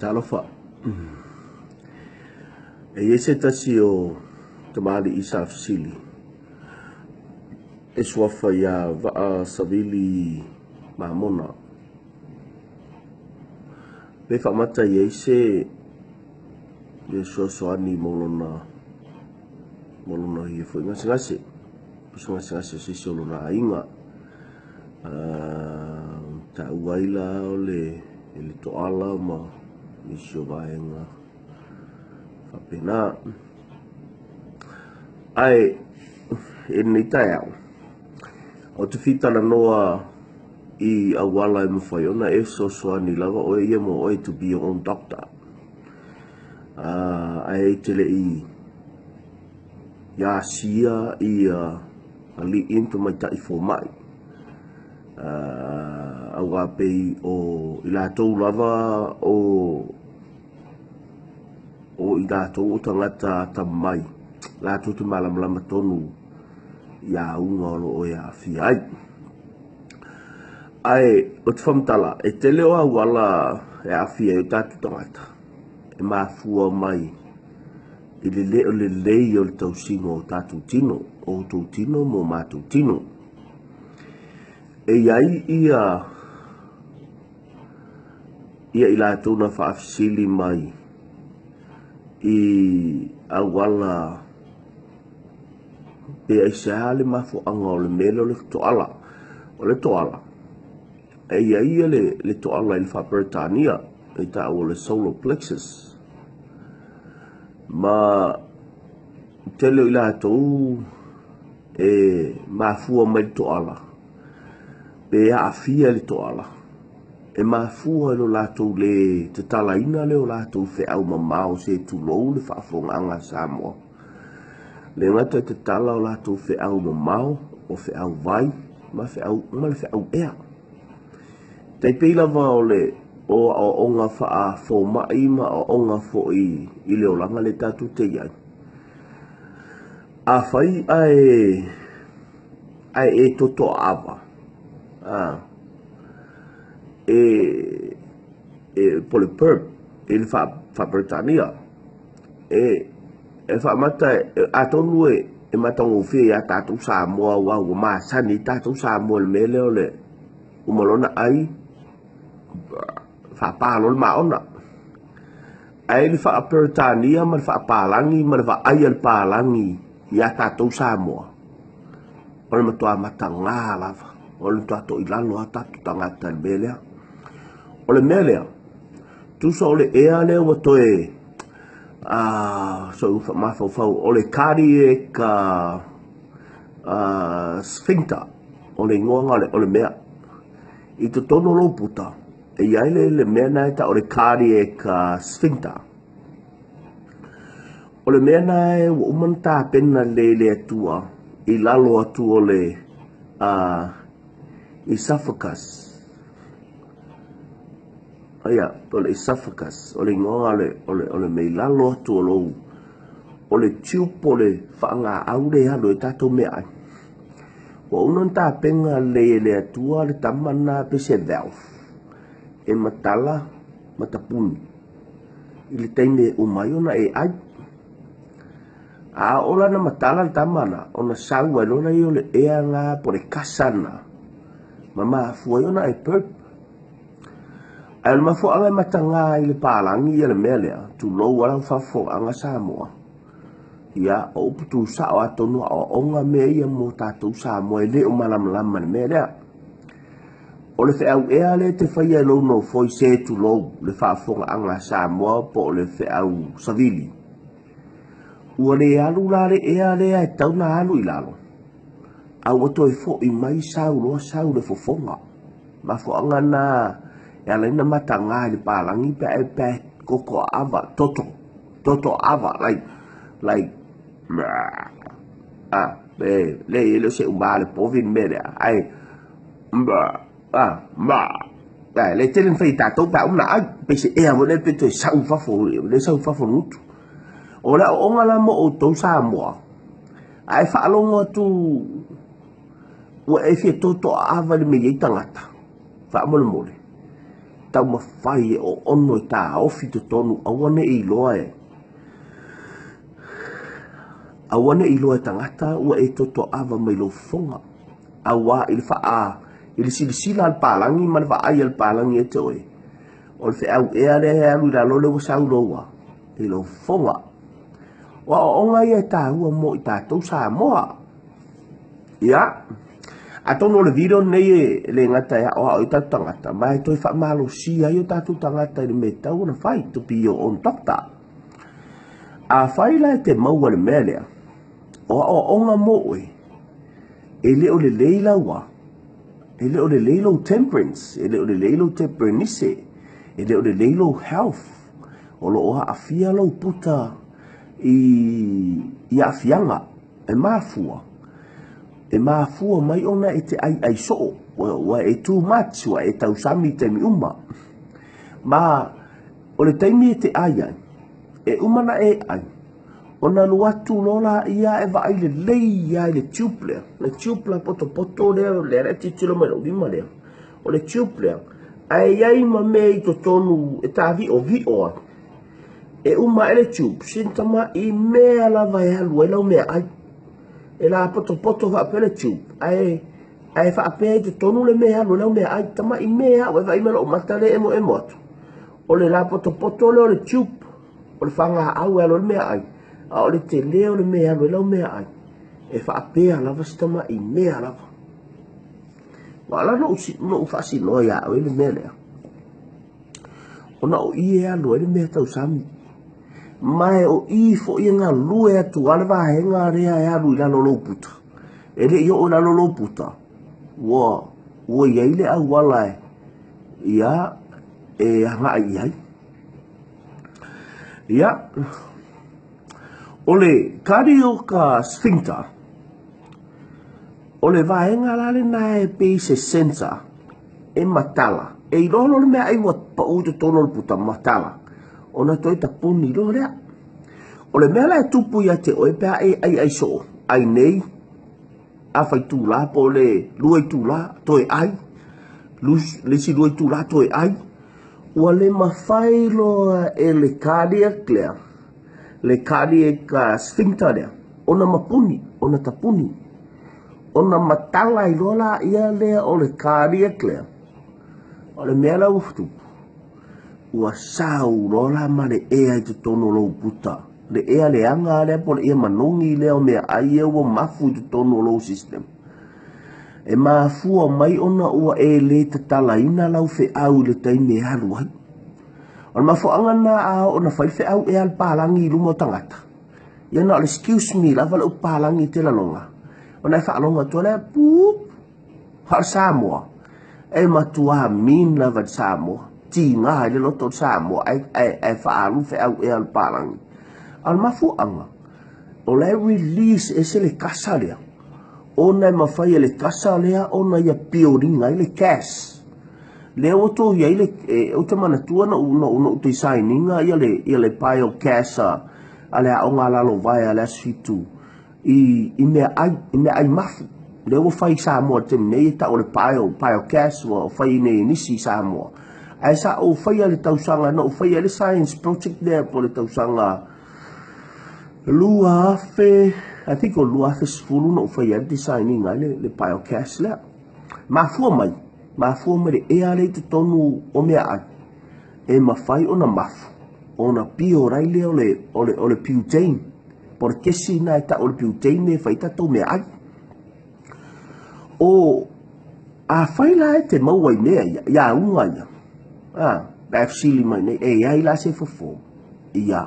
Talofa. E i ai se tasi o tamalii sa fesili e suafa ia Vaa Savili Mamona pe faamata i ai se fesoasoani mo lona mo lona ia foi gasegase, se gasegase o se isi o lona aiga. Taua ai la o le le toala ma nisi o vaega faapena. Ae i lenei taeao, ou te fia talanoa i auala e mafai ona e fesoasoani lava oe ia mo oe, to be your own doctor. Ae e te le i asia ia alii ma tamaitai fomai, aua pei o i latou lava o i latou o tagata atamamai latou te malamalama tonu i auga o lo o e aafia ai. Ae o te faamatala, e tele o auala e aafia ai o tatou tagata e mafua mai i le le o lelei o le tausiga o tatou tino, o outou tino ma o matou tino. E i ai ia ia i latou na faafesili mai i auala pe aisea le mafuaaga o le mea lea o le toala. O le toala, e i ai le toala i le faa-Peretania e taua o le solar plexus. Ma tele o i latou e mafua mai le toala, pe aafia le toala, e mafua i lo latou le tatalaina lea o latou feau mamao se tulou le faafofogaaga a Samoa. Le gata i tatala o latou feau mamao, o feau vai, ma feau ma le feau ea. Tai pei lava o le o aoaoga faafomai ma aoaoga foi i le olaga le tatou te i ai. Afai ae ae e toto aava, e e po le burp i le faa-Peretania, e faamata, atonu e matagofie ia tatou Samoa, aua ua masani ai tatou Samoa i le mea lea o le uma loa ona ai, faapa loa le maona. Ae i le faa-Peretania ma le faapalagi ma le vaai a le palagi ia tatou Samoa, o le matua mataga lava, o le matua toilalo lava tatou tagata i le mea lea. O le mea lea, tusa o le ea lea ua toe sou mafaufau, o le cardiac sphincter, o le igoa o le mea. I totonu o lou puta, e i ai le mea lena e tau o le cardiac sphincter. O le mea lena ua uma ona tapena lelei e le Atua i lalo atu o le esophagus. Aia, o le esophagus, o le igoa o le mea i lalo atu o lou, o le tube o le faagaau lea e alu ai tatou meaai. Ua uma ona tapena lelei e le Atua le tama lena pe se valve e matala ma tapuni i le taimi e uma ai ona e ai. A oo la na matala le tama na, ona sau ai loa lea o le ea lena po o le kasa lena ma mafua ai ona e burp. Ae o le mafuaaga e mataga ai i le palagi ia le mea lea, tulou lava lau faafofogaaga Samoa, ia o upu tusao atonu aoaoga mea ia mo tatou Samoa e le o malamalama i le mea lea. O le feau ea lea e te faia e lou nofoi se tulou le faafofogaaga a Samoa po o le feau savili, ua le alu la le ea lea e tatau ona alu i lalo, a ua toe foi mai sau loa sau le fofoga. Mafuaaga na e ala ai ona mataga i le palagi pe a e koko aava, toto, toto aava, like, e le o se uma le povi le mea lea, ae, le tele na fai e tatou pe a uma ona ai, pei se ea foi lea pe toe sau i fafo, le sau i fafo o le gutu. O le aoaoga la mo outou Samoa, a e faalogo atu ua e fia toto aava i le mea e i ai tagata, faamolemole, Taumafai e oono e taofi i totonu aua ne i iloa e aua ne i iloa e tagata ua e totoava mai lou fofoga. Auā i le faa i le silasila a le palagi ma le vaai a le palagi ia te oe, o le feau ea lea e alu i lalo lea ua sau i lou a, i lou fofoga. O aoaoga ia e taua mo i tatou Samoa. Ia, atonu o le video lenei e le gata e aoao i tatou tagata, ma e toe faamalosia ai o tatou tagata i le mea e tatau ona fai, to be your own doctor. Afai la e te maua i le mea lea, o aoaoga mo oe, e le o lelei lau a, e le o lelei lou temperance, e le o lelei lou temperenise, e le o lelei lou health, o lo o aafia lou puta i, i aafiaga. E mafua, e mafua mai ona e te ʻaiʻai soo, ua, ua e too much, ua e tausami i taimi uma. Ma, o le taimi e te ʻai ai, e uma na e ʻai, ona alu atu loa laia e vaai lelei lava i le tube lea, le tube la potopoto lea, lea la e tilotilo mai i lou lima lea, o le tube lea, ae i ai ma mea i totonu e tavi'ovi'o ai. E uma ae le tube, sin tama'i mea lava e alu ai lau meaai. E lapotopoto faapea le tube, ae ae faapea i totonu le mea e alu ai lau meaai. Tama'i mea au e vaai mai lou mata lea e emoemo atu. O le lapotopoto lea o le tube, o le fagaau e alu ai le meaai, a o le tele o le mea e alu ai lau meaai, e faapea lava si tama'i mea lava. Ua ala ona ou faasinoa ia oe le mea lea. Ona o i e alu ai le mea tausami. Ma e o i foi e galue atu a le vaega lea e alu i lalo o lou puta. E le i oo i lalo o lou puta, ua, ua i ai le auala e, ia, e agai i ai. Ia, o le cardiac sphincter, o le vaega la lena e pei se sensor, e matala. E iloa loa le meaai ua pau i totonu o le puta, matala, ona toe tapuni loa lea. O le mea la e tupu ia te oe pe a e aiai soo, ai nei, afa itula po o le lua itula, toe ai, le isi lua itula toe ai, ua le mafai loa e le cardiac lea, le cardiac sphincter lea, ona mapuni, ona tapuni. Ona matala ai loa laia lea o le cardiac lea, o le mea la ua tupu, ua sau loa la ma le ea i totonu o lou puta, le ea leaga lea po o le ea manogi lea o meaai ia ua mafu i totonu o lou system. E mafua mai ona ua e le tatalaina lau feau i le taimi e alu ai. O le mafuaaga lena a oo ina fai le feau ea a le palagi i luma o tagata, Ia na o le excuse me lava le upu palagi te laloga. Ona e faalogo atu lea, puup, a o le Samoa, e matuā mean lava i le Samoa, tiga ai le loto o le Samoa ae, ae, ae faaalu feau ea o le palagi. A o le mafuaaga, o la e release ese le kasa lea, ona e mafai e le kasa lea ona ia pioriga ai le gas. Lea ua tou i ai le, e, ou te manatua na ou, na ou, na ou design ina ia le, ia le biogas a, a le aoga lalovae a le Aso Fitu i, i meaai, i meaai mafu. Lea ua fai i Samoa i le taimi nei e tau o le bio, biogas ua fai nei e nisi i Samoa. Ae sa ou faia i le tausaga, na ou faia ai le science project lea po o le tausaga 2000, I think o le 2010 na ou faia ai le design ina ai le, le biogas lea. Mafua mai, mafua mai le ea lea i totonu o meaai e mafai ona mafu ona pio ai lea o le, o le, o le butane. Po o le kesi lena e tau o le butane e fai tatou meaai. O, afai la e te maua i mea ia, i auga ia, a, la e fesili mai nei, e i ai la se fofo? Ia,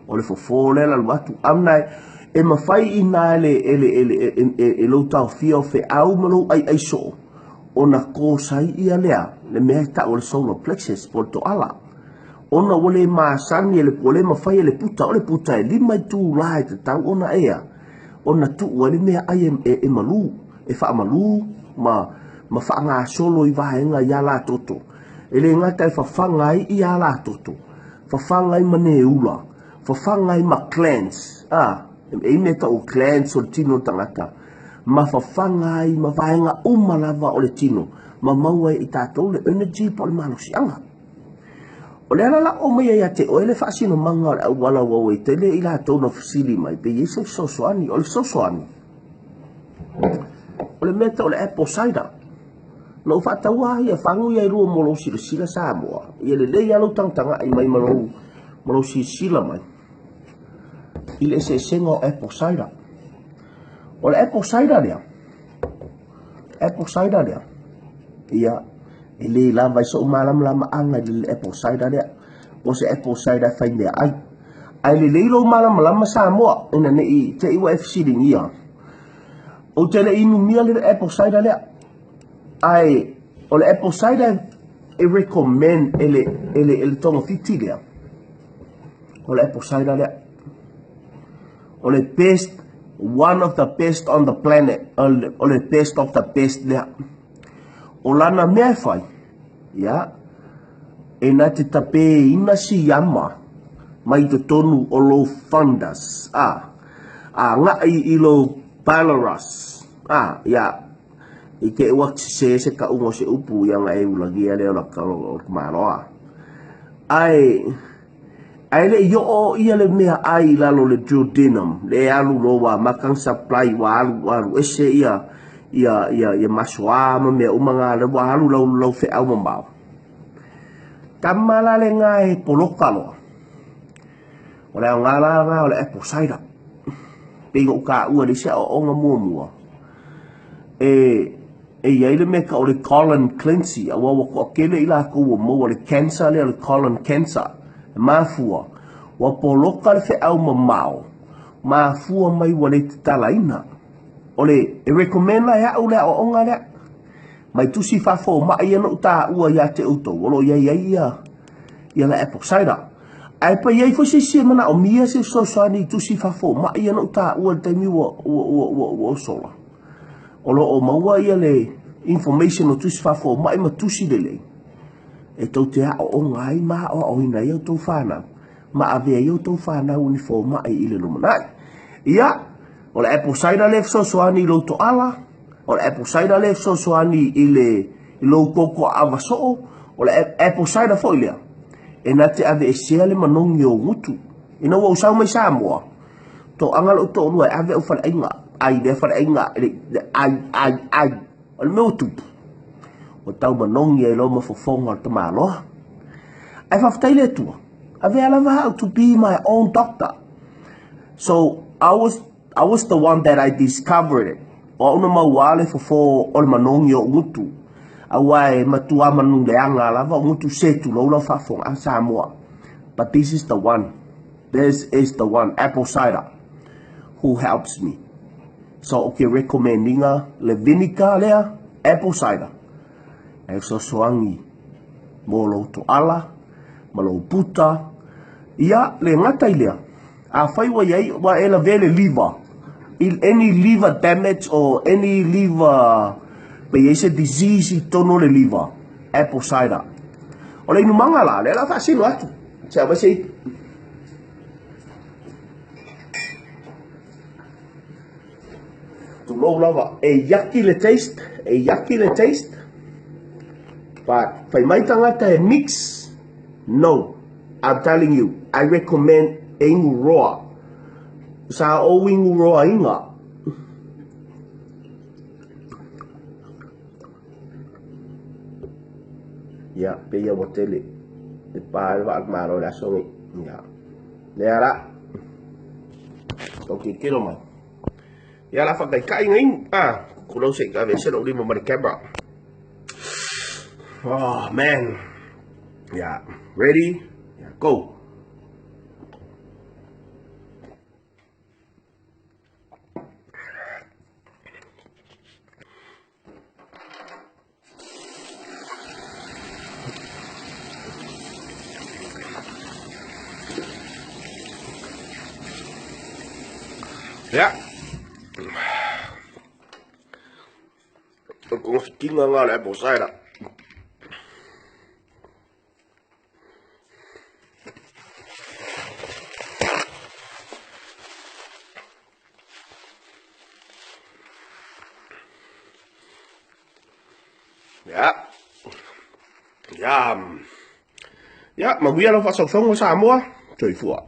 o le fofo lea e lalu atu. Amna e, e mafai inā e le, e le, e le, e, e, e lou taofia o feau ma lou aiai soo, ona kosai ia lea, le mea e tau o le solar plexus, po o le toala. Ona ua le masani e le, ua le mafai e le puta, o le puta e lima itulā e tatau ona ea, ona tuu ai le meaai e, e, e malū, e faamalu ma, ma faagasolo i vaega i alatoto. E le gata e fafaga ai i alatoto, fafaga ai ma neula, fafaga ai ma glands, a, e i ai mea tau o glands o le tino o le tagata, ma fafaga ai ma vaega uma lava o le tino, ma maua ai e tatou le energy po o le malosiaga. O le ala la o mai ia te oe le faasinomaga o le auala ua ua i tele i latou na fesili mai pe i ai se fesoasoani. O le fesoasoani, o le mea tau o le apple cider. Na ou faataua ia fagu ia e lua mo lou silasila Samoa. Ia lelei lava lou tagatagai mai ma lou, ma lou silasila mai i le eseesega o apple cider. O le apple cider lea, apple cider lea, ia, e le lava i sou malamalamaaga i le apple cider lea. O se apple cider e fai mea ai. Ae lelei lou malamalama Samoa, ina ne i te i ua e fesiligia. Ou te le i inumia le apple cider lea. Ae o le apple cider e recommend e le, e le, e le togafiti lea. O le apple cider lea. O le best, one of the best on the planet. O le best of the best lea. O lana mea e fai, ia, e na te tapeina siama mai totonu o lou fundus, a, agai i lou pylorus, a, ia, i te ua sese se kauga o se upu ia na e ulagia lea o la o le tamaloa. Ae, ae le i oo ia le mea ai i lalo le duodenum, le alu loa ua amata ona supply, ua alu, ua alu ese ia, ia, ia, ia masoa ma mea uma na, le ua alu lau, lau feau mamao. Tama la lena e poloka loa. O le aoga la lena o le apple cider. Pei ona ou taua i le isi aoaoga muamua, e, e i ai le mea e tau o le colon cleansing, aua ua toatele i latou ua maua le cancer lea o le colon cancer. E mafua, ua poloka le feau mamao, mafua mai ua le tatalaina. O le, e recommend la e au le aoaoga lea. Mai tusi faafomai ia na ou taua ia te outou, o lo o i ai ai ia, ia le apple cider. Ae pe i ai foi se isi e manaomia se fesoasoani i tusi faafomai ia na ou taua i le taimi ua, ua, ua, ua, ua sola. O lo o maua ia le information o tusi faafomai ma tusi lelei e tou te aooga ai ma aoaoina ai a outou fanau ma ave ai a outou fanau i ni fomai i le lumanai. Ia, o le apple cider lea e fesoasoani i lou toala, O le apple cider lea e fesoasoani i le i lou koko aava soo, o le apple cider foi lea e na te aveesea le manogi o gutu. Ina ua ou sau mai Samoa, toaga lou toalua e ave au faleaiga, ai lea faleaiga, ai, ai, ai. O le mea ua tupu, ua tau manogi ai loa ma fofoga o le tamaloa. Ae faafetai le Atua, avea lava au to be my own doctor. So, I was I was the one that I discovered it. O au na maua le fofo o le manogi o gutu. Aua e matua manu leaga lava o gutu se tulou lau faafofoga a Samoa. But this is the one. This is the one, apple cider, who helps me. So ou te recommend ina le vinegar lea, apple cider, e fesoasoani mo lou toala ma lou puta. Ia, le gata i lea, Afai ua i ai, ua e lavea le liver, any liver damage or any liver, pe i ai se disease i totonu o le liver, apple cider. O le inumaga la, lea la faasino atu, se aumai se ipu. Tulou lava, e yucky le taste, e yucky le taste, but fai mai tagata e mix, no. I'm telling you, I recommend e inu roa. Sa ou inu roaina. Ia, pei ua tele. E pā le vaa malo i le aso nei. Ia. Lea la. Tau tilotilo mai. Ia la whakaikai ngai. Ah, kukulou se i ave se lou lima ma le camera. Oh, man. Yeah. Ready? Yeah, go. Yeah. O le togafitiga lena o le apple cider. Ia. Ia. Ia, manuia lau faasausauga Samoa. Soifua.